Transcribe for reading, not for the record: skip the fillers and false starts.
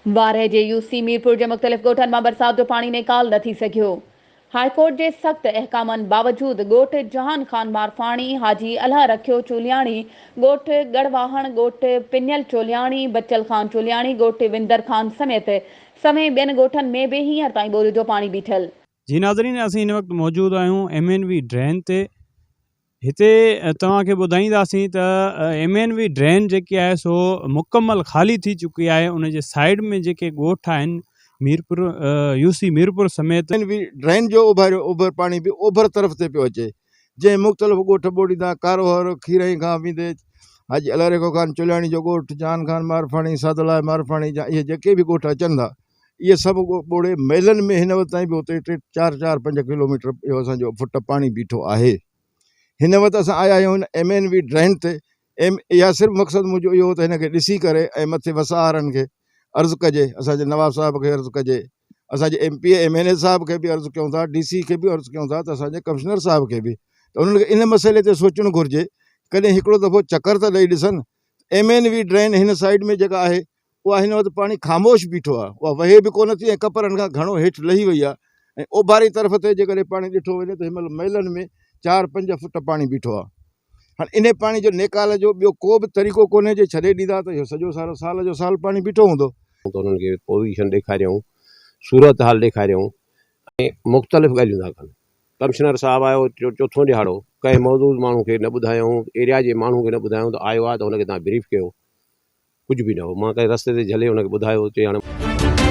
وارهه جي يو سي ميرپور جي مختلف ڳوٺن مان برسات جو پاڻي نيڪال نه ٿي سگهيو. هاء ڪورٽ جي سخت احڪامن باوجود ڳوٺ جهان خان مارفاڻي، حاجي الهه رکيو چولياڻي، ڳوٺ ڳڙواهڻ، ڳوٺ پنيل چولياڻي، بچل خان چولياڻي، ڳوٺ وندر خان سميت سوين ٻين ڳوٺن ۾ به هينئر تائين ٻوڏ جو پاڻي بيٺل. جي ناظرين اسين هن وقت موجود آهيون ايم اين وي ڊرين تي هتي توهان کي ٻڌائينداسين ته ايم اين وي ڊرين جيڪي آهي سو مڪمل خالي ٿي چڪي آهي ان جي سائيڊ ۾ جيڪي ڳوٺ آهن ميرپور يو سي ميرپور سميت. ايم اين وي ڊرين جو اوڀاريو اوڀر پاڻي به اوڀر طرف تي پيو اچي جنهن مختلف ڳوٺ ٻوڙيندا ڪاروهر کيرئي کان ويندي حاجي الهريکو خان چولياڻي جو ڳوٺ جان خان مارفاڻي سعدالله مارفاڻي جا اهي جيڪي به ڳوٺ اچن ٿا اهي سڀ ٻوڙي ميلن ۾ هن وقت تائين به اتي ٽي چار چار پنج ڪلوميٽر اهو اسان جو فٽ پاڻي بيٺو آهي. هن وقت اسان آيا آهيون هن ايم اين وي ڊرين تي ايم اها صرف مقصد منهنجو اهو هو ته هن کي ڏسي ڪري ۽ مٿي وساهارن کي عرض ڪجي اسان جي نواب صاحب کي عرض ڪجي اسان جي M P A M N A صاحب کي به عرض ڪيون ٿا ڊي سي کي به عرض ڪيون ٿا ته اسان جي ڪمشنر صاحب کي به ته انهن کي ان مسئلي تي سوچڻ گهرجي ڪڏهن هڪڙو دفعو چڪر ته ڏئي ڏسن ايم اين وي ڊرين هن سائيڊ ۾ جيڪا آهي اها هن وقت پاڻي خاموش بيٺو آهي، اها وهي به ڪونه ٿي ۽ ڪپرن کان گهڻو هيٺ لهي وئي آهي ۽ اوڀاري طرف تي جيڪڏهن پاڻي ڏٺو وڃي ته هن مهل ميلن ۾ چار پنج فٽ پاڻي بيٺو آهي. هاڻي انهي پاڻي جو نيڪال جو ٻيو ڪو به طريقو ڪونهي جي ڇڏي ڏيندا ته اهو سڄو سارو سال جو سال پاڻي بيٺو هوندو. ته انهن کي پوزيشن ڏيکاريائون، صورتحال ڏيکاريائون ۽ مختلف ڳالهيون ٿا ڪن. ڪمشنر صاحب آيو چوٿون ڏهاڙو، ڪنهن موجود ماڻهو کي نه ٻڌايائون، ايريا جي ماڻهو کي نه ٻڌايائون ته آيو آهي ته هن کي توهان بريف ڪيو. ڪجهه به نه هو. مان ڪنهن رستي تي جهلي هن کي ٻڌايو، چي هاڻي.